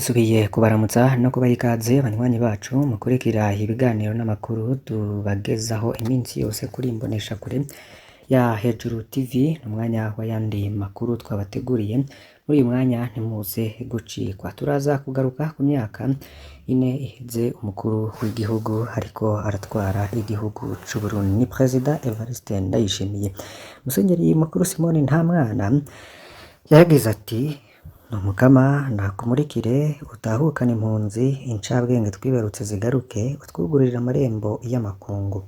Dusubiye kubaramutsa no kubaha ikaze banywanyi bacu mukurikira ibiganiro n'amakuru tubagezaho iminsi yose kuri Imboneshakure ya Hejuru TV. N'umwanya w'ayandi makuru twabateguriye muri uyu mwanya, ntimuze gucikwa. Turaza kugaruka ku myaka 4 iheze umukuru w'igihugu ariko aratwara igihugu c'Uburundi, ni Perezida Evariste Ndayishimiye. Musenyeri Mukuru Simoni Ntamwana yagize ati: "Umukama nakumurikire, utahukane impunzi, incabwenge twibarutse zigaruke, utwugururire amarembo y'amakungu."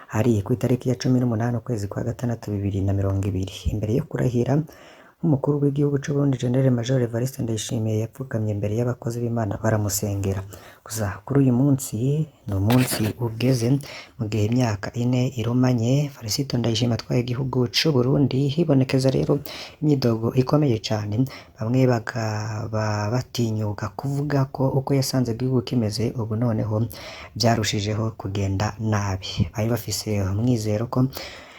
Hari kw'itariki ya 18 ukwezi kwa gatandatu 2020. Imbere yo kurahira nk'umukuru w'igihugu c'Uburundi, General Major Evariste Ndayishimiye yapfukamye imbere y'abakozi b'Imana baramusengera. Gusa kuri uyu munsi ni umunsi ugeze mu gihe imyaka 4 irumanye Varisito Ndayishimiye atwaye igihugu c'Uburundi, hibonekeza rero imyidogo ikomeye cane, bamwe bakaba batinyuka kuvuga ko uko yasanze igihugu kimeze ubu noneho vyarushijeho kugenda nabi. Bari bafise umwizero ko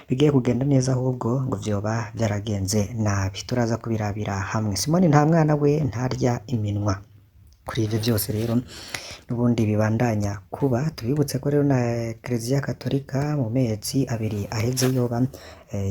bigiye kugenda neza, ahubwo ngo vyoba vyaragenze nabi. Turaza kubirabira hamwe. Simoni Ntamwana we ntarya iminwa kuri ivyo vyose rero n'ubundi bibandanya kuba. Tubibutse ko rero na Eklezia Katolika mu mezi 2 aheze yoba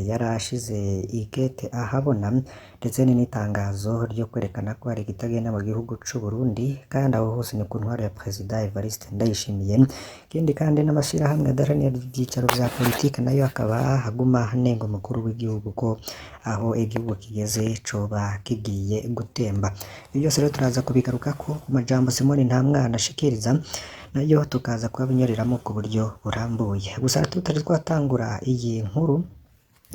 yarashize ikete ahabona, ndetse n'itangazo ryo kwerekana ko hari ikitagenda mu gihugu c'Uburundi, kandi aho hose ni ku ntwaro ya Perezida Evariste Ndayishimiye. Ikindi kandi, n'amashirahamwe adaharanira ivyicaro vya politike nayo akaba aguma anenga umukuru w'igihugu ko aho igihugu kigeze coba kigiye gutemba. Ivyo vyose rero turaza kubigarukako ku majambo Simoni Ntamwana ashikiriza, nayo tukaza kuyabinyuriramo ku buryo burambuye. Gusa tutari twatangura iyi nkuru,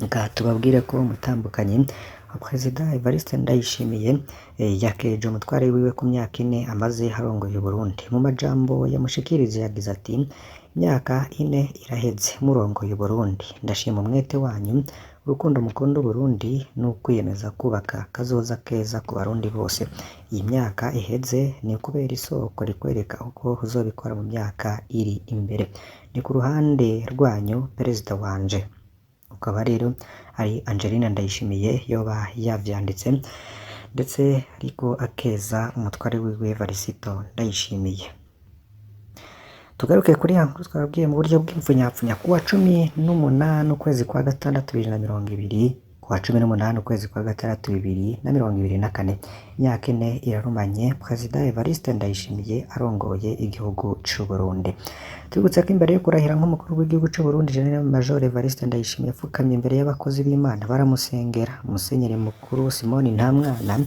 reka tubabwire ko umutambukanyi wa Perezida Evariste Ndayishimiye yakeje umutware wiwe ku myaka 4 amaze arongoye Uburundi. Mu majambo yamushikirije yagize ati: "Imyaka 4 iraheze murongoye Uburundi, ndashima umwete wanyu, urukundo mukunda Uburundi n'ukwiyemeza kubaka kazoza keza ku Barundi bose. Iyi myaka iheze ni ukubera isoko rikwereka uko uzobikora mu myaka iri imbere. Ni ku ruhande rwanyu, Perezida wanje." Ukaba rero ari Angelina Ndayishimiye yoba yavyanditse, ndetse ariko akeza umutware wiwe Varisito Ndayishimiye. Tugaruke kuri ya nkuru twababwiye mu buryo bw'imfunyapfunya. Kuwa 18 ukwezi kwa gatandatu 2020, kuwa 18 ukwezi kwa gatandatu 2024, imyaka 4 irarumanye Perezida Evariste Ndayishimiye arongoye igihugu c'Uburundi. Tubibutse ko imbere yo kurahira nk'umukuru w'igihugu c'Uburundi, General Major Evariste Ndayishimiye yapfukamye imbere y'abakozi b'Imana baramusengera. Musenyeri Mukuru Simoni Ntamwana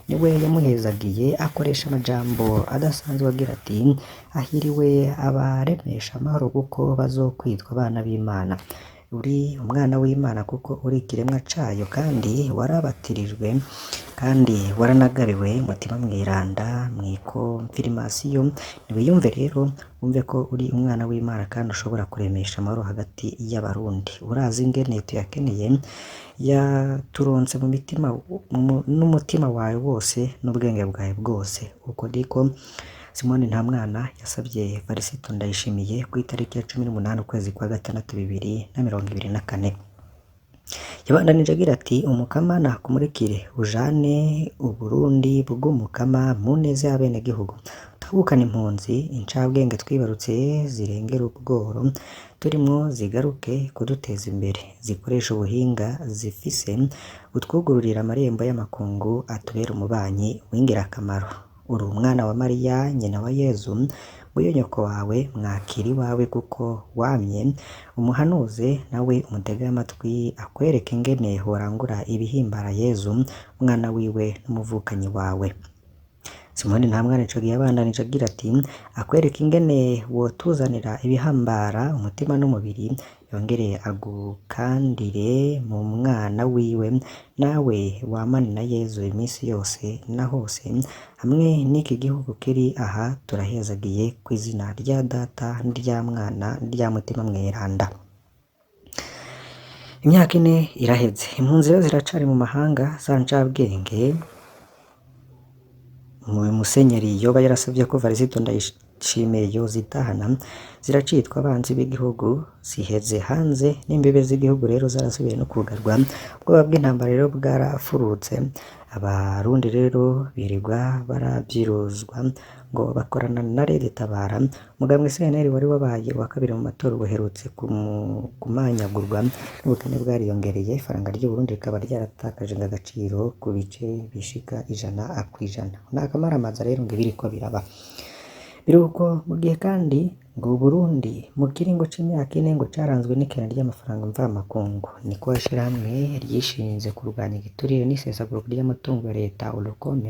niwe yamuhezagiye, akoresha amajambo adasanzwe agira ati: "Ahiriwe abaremesha amahoro kuko bazokwitwa abana b'Imana. Uri umwana w'Imana kuko uri ikiremwa cayo, kandi warabatirijwe, kandi waranagabiwe Mutima Mweranda mw'ikonfirmasiyo. Niwiyumve rero, wumve ko uri umwana w'Imana kandi ushobora kuremesha amahoro hagati y'Abarundi. Urazi ingene tuyakeneye, yaturonse mu mitima n'umutima wawe wose n'ubwenge bwawe bwose." Uko niko Simoni Ntamwana yasabye Varisito Ndayishimiye ku itariki ya 18 ukwezi kwa gatandatu 2024. Yabandanije agira ati: "Umukama nakumurikire, ujane Uburundi bw'Umukama mu neza y'abenegihugu, utahukane impunzi, incabwenge twibarutse zirengera ubworo turimwo zigaruke kuduteza imbere, zikoreshe ubuhinga zifise, utwugururire amarembo y'amakungu, atubere umubanyi w'ingirakamaro. Uri umwana wa Mariya nyina wa Yezu, nguyu nyoko wawe, mwakira iwawe kuko wamye umuhanuze, nawe umutege amatwi akwereke ingene worangura ibihimbara Yezu umwana wiwe n'umuvukanyi wawe." Simoni Ntamwana ico gihe yabandanije agira ati: "Akwereke ingene wotuzanira ibihambara umutima n'umubiri, yongere agukandire mu mwana wiwe, nawe wamane na Yezu iminsi yose na hose hamwe n'iki gihugu kiri aha. Turahezagiye kw'izina rya Data n'irya Mwana n'irya Mutima Mweranda." Imyaka 4 iraheze, impunzi rero ziracari mu mahanga, za ncabwenge Musenyeri yoba yarasavye ko Varisito Ndayishimiye yozitahana ziracitwa abanzi b'igihugu, ziheze hanze, n'imbibe z'igihugu rero zarasubiye no kugarwa. Ubwoba bw'intambara rero bwarafurutse. Abarundi rero birirwa baravyiruzwa ngo bakorana na Red Tabara. Umugambwe CNL wari wabaye uwa kabiri mu matora uherutse kumanyagurwa n'ubukene bwariyongereye, ifaranga ry'Uburundi rikaba ryaratakaje agaciro ku bice bishika 100%. Ni akamaramaza rero ngo ibiriko biraba. Biruko mu gihe kandi ngo Burundi mu kiringo c'imyaka ine ngo caranzwe n'ikena ry'amafaranga mvamakungu. Niko ishirahamwe ryishinze kurwanya igiturire n'isesagurwa ry'amatungo ya leta Olukome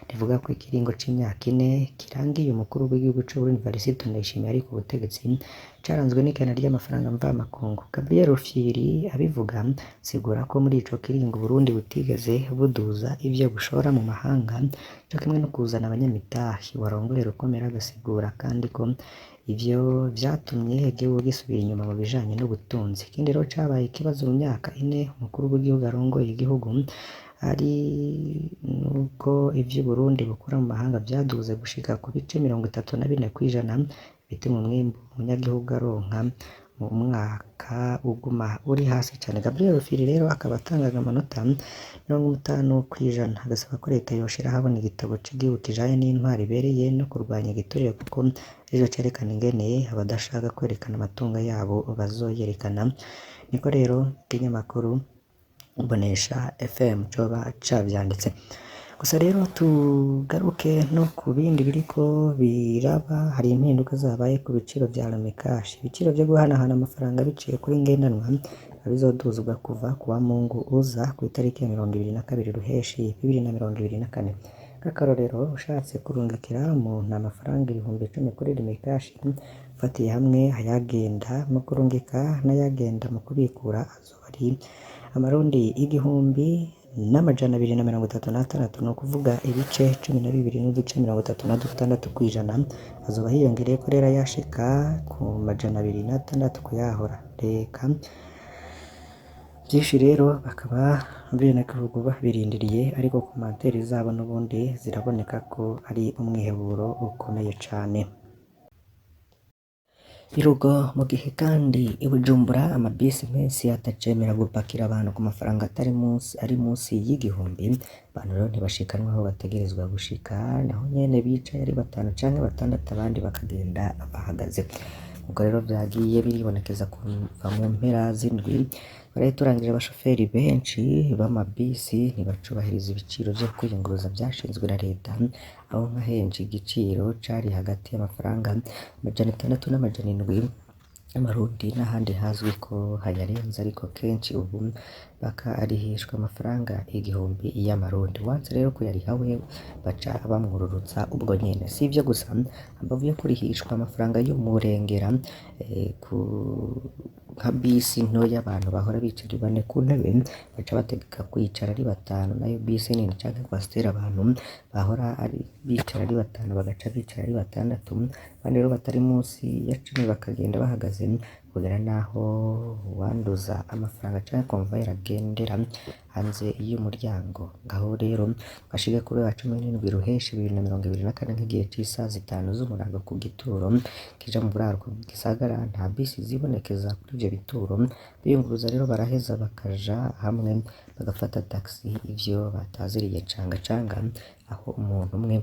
rivuga ko ikiringo c'imyaka ine kirangiye umukuru w'igihugu c'Uburundi Evariste Ndayishimiye ari ku butegetsi caranzwe n'ikena ry'amafaranga mvamakungu. Gabriel Rufyiri abivuga asigura ko muri ico kiringo Uburundi butigeze buduza ivyo bushora mu mahanga co kimwe no kuzana abanyamitahe. Uwarongoye Rukomera agasigura kandi ko ivyo vyatumye igihugu gisubira inyuma mu bijanye n'ubutunzi. Ikindi rero cabaye ikibazo mu myaka ine umukuru w'igihugu arongoye igihugu ari nuko ivyo Uburundi bukura mu mahanga vyaduze gushika ku bice 34% bituma umwimbu umunyagihugu aronka mu mwaka uguma uri hasi cane. Gabriel Rufyiri rero akaba atangaga amanota 50%, agasaba ko leta yoshira ahabona igitabo c'igihugu kijanye n'intwaro ibereye no kurwanya igiturire kuko arico cerekana ingene abadashaka kwerekana amatungo yabo bazoyerekana. Niko rero ikinyamakuru Bonesha FM coba cavyanditse. Gusa rero tugaruke no ku bindi biriko biraba, hari impinduka zabaye ku biciro vya Lumicash. Ibiciro vyo guhanahana amafaranga biciye kuri ngendanwa bizoduzwa kuva kuwa Mungu uza kw'itariki ya 22 Ruheshi 2024. Nk'akarorero, ushatse kurungikira umuntu amafaranga 10,000 kuri Lumicash, ufatiye hamwe ayagenda mu kurungika n'ayagenda mu kubikura azoba ari amarundi 1,236, ni ukuvuga ibice 12.36%, azoba hiyongereyeko rero ayashika ku 206 kuyahora. Reka vyinshi rero bakaba abenegihugu babirindiriye, ariko komanteri zabo n'ubundi ziraboneka ko ari umwiheburo ukomeye cane. Birugo mu gihe kandi i Bujumbura amabisi menshi atacemera gupakira abantu ku mafaranga atari munsi ari munsi y'igihumbi, abantu rero ntibashikanwa aho bategerezwa gushika, naho nyene bicaye ari batanu canke batandatu abandi bakagenda bahagaze. Ubwo rero vyagiye biribonekeza kuva mu mpera z'indwi, twaraye turangije abashoferi benshi b'amabisi ntibacubahiriza ibiciro vyo kwiyunguruza vyashinzwe na leta, aho nka henshi igiciro cari hagati y'amafaranga 600 n'700 y'amarundi n'ahandi hazwi ko hayarenze, ariko kenshi ubu bakarihishwa amafaranga 1000 y'amarundi. Uwanse rero kuyariha we baca bamwururutsa ubwo nyene. Si ivyo gusa, hambavu yo kurihishwa amafaranga y'umurengera ku nka bisi ntoya abantu bahora bicara ari bane ku ntebe baca bategeka kwicara ari batanu, nayo bisi nini canke kwasiteri abantu bahora ari bicara ari batanu bagaca bicara ari batandatu, abandi rero batari munsi ya 10 bakagenda bahagaze kugera naho uwanduza amafaranga canke komvayeri agendera hanze y'umuryango. Ngaho rero bashike kuri wa 17 Ruheshi 2024 nk'igihe c'isaha 5 z'umurago ku gituro kija mu buraruko bw'igisagara, nta bisi zibonekeza kuri ivyo bituro. Biyunguruza rero baraheza bakaja hamwe bagafata taxi, ivyo bataziriye canga canga, aho umuntu umwe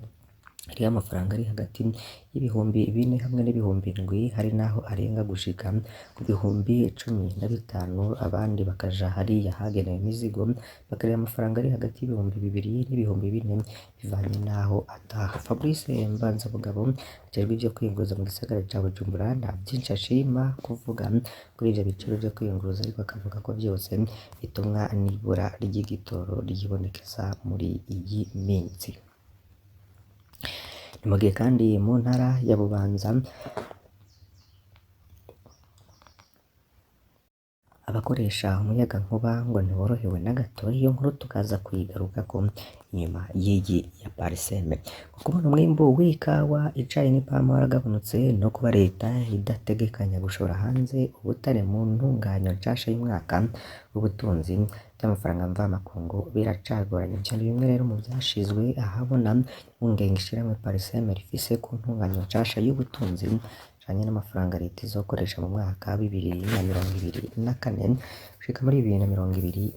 hariho amafaranga ari hagati y'4,000 hamwe n'7,000, hari naho arenga gushika ku 15,000, abandi bakaja hariya hagenewe imizigo bakariha amafaranga ari hagati y'2,000 n'4,000 bivanye n'aho ataha. Fabrice Mbanzabugabo ajejwe ivyo kwiyunguruza mu gisagara ca Bujumbura nta vyinshi ashima kuvuga kuri ivyo biciro vyo kwiyunguruza, ariko akavuga ko vyose bitumwa n'ibura ry'igitoro ryibonekeza muri iyi minsi. Ni mu gihe kandi mu ntara ya Bubanza abakoresha umuyagankuba ngo ntiborohewe na gato, iyo nkuru tukaza kuyigarukako inyuma y'iyi ya Parseme. Kubona umwimbu w'ikawa, icayi n'ipampa waragabanutse no kuba leta idategekanya gushora hanze ubutare mu ntunganyo nshasha y'umwaka w'ubutunzi by'amafaranga mvamakungu biracagoranye. Ivyo ni bimwe rero mu vyashizwe ahabona impungenge ishirahamwe Parseme rifise ku ntunganyo nshasha y'ubutunzi bijanye n'amafaranga leta izokoresha mu mwaka wa 2024 gushika muri 2025.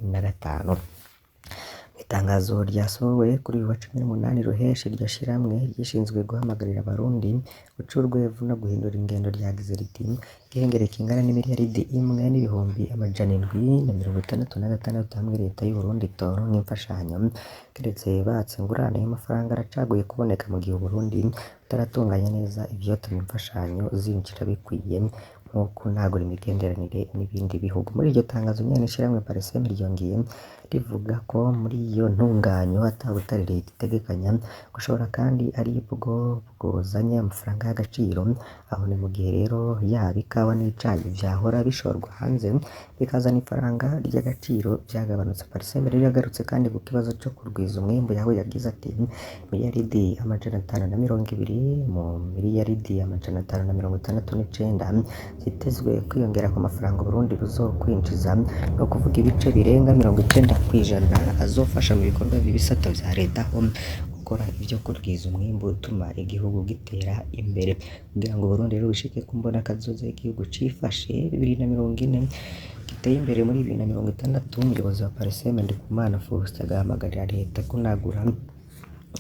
Itangazo ryasohowe kuri uyu wa 18 Ruheshi iryo shirahamwe ryishinzwe guhamagarira abarundi guca urwevu no guhindura ingendo ryagize riti: "Igihengeri kingana n'imiliyaridi 1,766 hamwe leta y'Uburundi itoronka imfashanyo kiretse batse ingurane, ayo mafaranga aracagoye kuboneka mu gihe Uburundi butaratunganya neza ivyotuma imfashanyo zinjira bikwiye nko kunagura imigenderanire n'ibindi bihugu." Muri iryo tangazo nyene ishirahamwe Parsem ryongeye rivuga ko muri iyo ntunganyo ata butare leta itegekanya gushora kandi ari bwo bwozanye amafaranga y'agaciro. Aho ni mu gihe rero yaba ikawa n'icayi vyahora bishorwa hanze bikazana ifaranga ry'agaciro vyagabanutse. Parsem rero yagarutse kandi ku kibazo co kugwiza umwimbu aho yagize ati: "Miliyaridi 520 mu miliyaridi 569 zitezwe kwiyongera ku mafaranga Uburundi buzokwinjiza, no kuvuga ibice birenga 90% azofasha mu bikorwa vy'ibisata vya leta aho gukora ivyo kugwiza umwimbu utuma igihugu gitera imbere." Kugira ngo Uburundi rero bushike ku mbonakazoza y'igihugu cifashe 2040 giteye imbere muri 2060, umuyobozi wa Parsem Ndikumana Faustin agahamagarira leta kunagura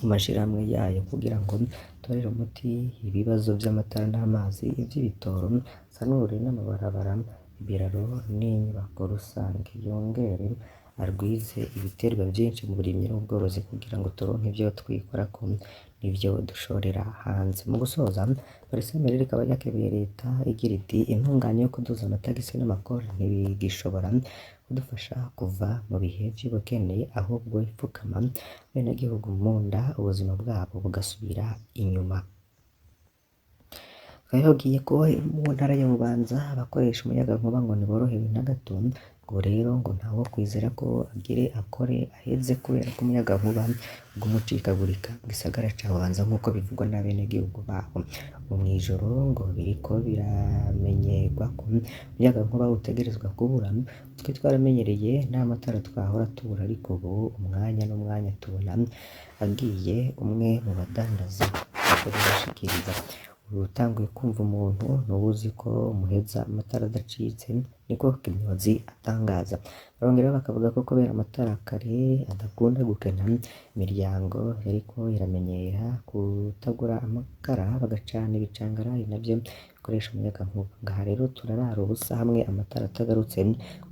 amashirahamwe yayo kugira ngo atorere umuti ibibazo vy'amatara n'amazi, ivy'ibitoro, asanure n'amabarabara, ibiraro n'inyubako rusange, yongere arwize ibiterwa vyinshi mu burimyi n'ubworozi kugira ngo turonke ivyo twikorako n'ivyo dushorera hanze. Mu gusoza, Parsem rero ikaba yakebuye leta igira iti: "Intunganyo yo kuduza amatagisi n'amakori ntibigishobora kudufasha kuva mu bihe vy'ubukene, ahubwo ipfukama abenegihugu mu nda, ubuzima bwabo bugasubira inyuma." Twabibabwiye ko mu ntara ya Bubanza abakoresha umuyagankuba ngo ntiborohewe na gato, ngo rero ngo ntawokwizera ko agire akore aheze kubera ko umuyagankuba uguma ucikagurika mu gisagara ca Bubanza nk'uko bivugwa n'abenegihugu baho. Ngo mw'ijoro ngo biriko biramenyerwa ko umuyagankuba utegerezwa kubura, twe twaramenyereye n'amatara twahora tubura ariko ubu umwanya n'umwanya tubona agiye, umwe mu badandaza ariko birashikiriza. Utanguye kumva umuntu ntuwuzi ko umuheza amatara adacitse, niko Kinyozi atangaza. Barongera bakavuga ko kubera amatara kare adakunda gukena, imiryango yariko iramenyera kutagura amakara bagacana ibicangarayi navyo bikoresha umuyagankuba. Ngaha rero turarara ubusa hamwe amatara atagarutse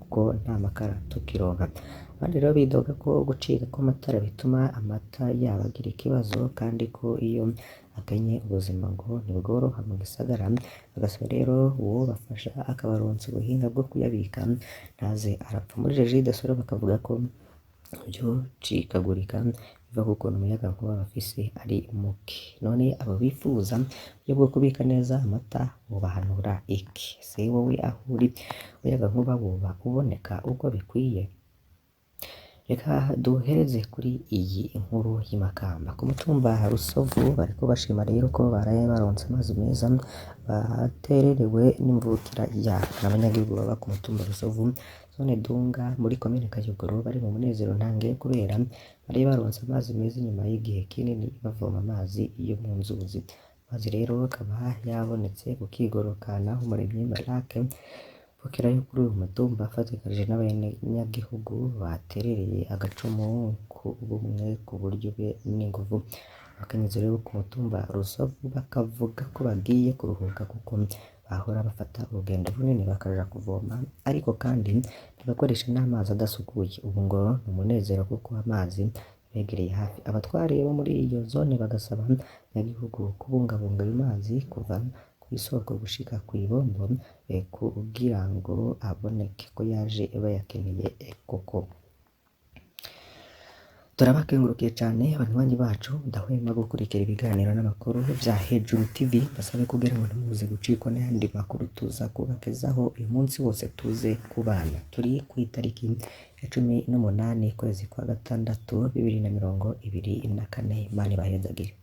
kuko nta makara tukironka. Abandi rero bidoga ko gucika kw'amatara bituma amata yabo agira ikibazo kandi ko iyo akenye ubuzima ngo ntibworoha mu gisagara, bagasaba rero uwobafasha akabaronsa ubuhinga bwo kuyabika ntaze arapfa. Muri Regideso rero bakavuga ko ivyo cikagurika biva ku kuntu umuyagankuba bafise ari muke. None abo bifuza uburyo bwo kubika neza amata wobahanura iki? Se wowe aho uri umuyagankuba woba uboneka uko bikwiye? Reka duhereze kuri iyi nkuru y'imakamba. Ku mutumba Rusovu bariko bashima rero ko baraye baronse amazi meza batererewe n'imvukira yabo. N'abanyagihugu baba ku mutumba Rusovu zone Dunga muri komine Kayogoro bari mu munezero ntange kubera bari baronse amazi meza inyuma y'igihe kinini bavoma amazi yo mu nzuzi. Amazi rero akaba yabonetse ku kigoro ka Nahumuremyi Malake Bukera yo kuri uyu mutumba afatikanije n'abanyagihugu baterereye agacumu ku bumwe ku buryo be n'inguvu. Abakenyezi rero bo ku mutumba Rusovu bakavuga ko bagiye kuruhuka kuko bahora bafata urugendo runini bakaja kuvoma, ariko kandi bagakoresha n'amazi adasukuye. Ubu ngo ni umunezero kuko amazi yabegereye hafi. Abatware bo muri iyo zone bagasaba abanyagihugu kubungabunga ayo mazi kuva kw'isoko gushika kw'ibombo kugira ngo aboneke ko yaje bayakeneye koko. Turabakengurukiye cane banywanyi bacu mudahwema gukurikira ibiganiro n'amakuru vya Hejuru TV, basabe kugira ngo ntimuze gucikwa n'ayandi makuru tuza kubagezaho uyu munsi wose tuze kubana. Turi kw'itariki ya 18 kwezi kwa gatandatu 2024. Imana ibahezagire.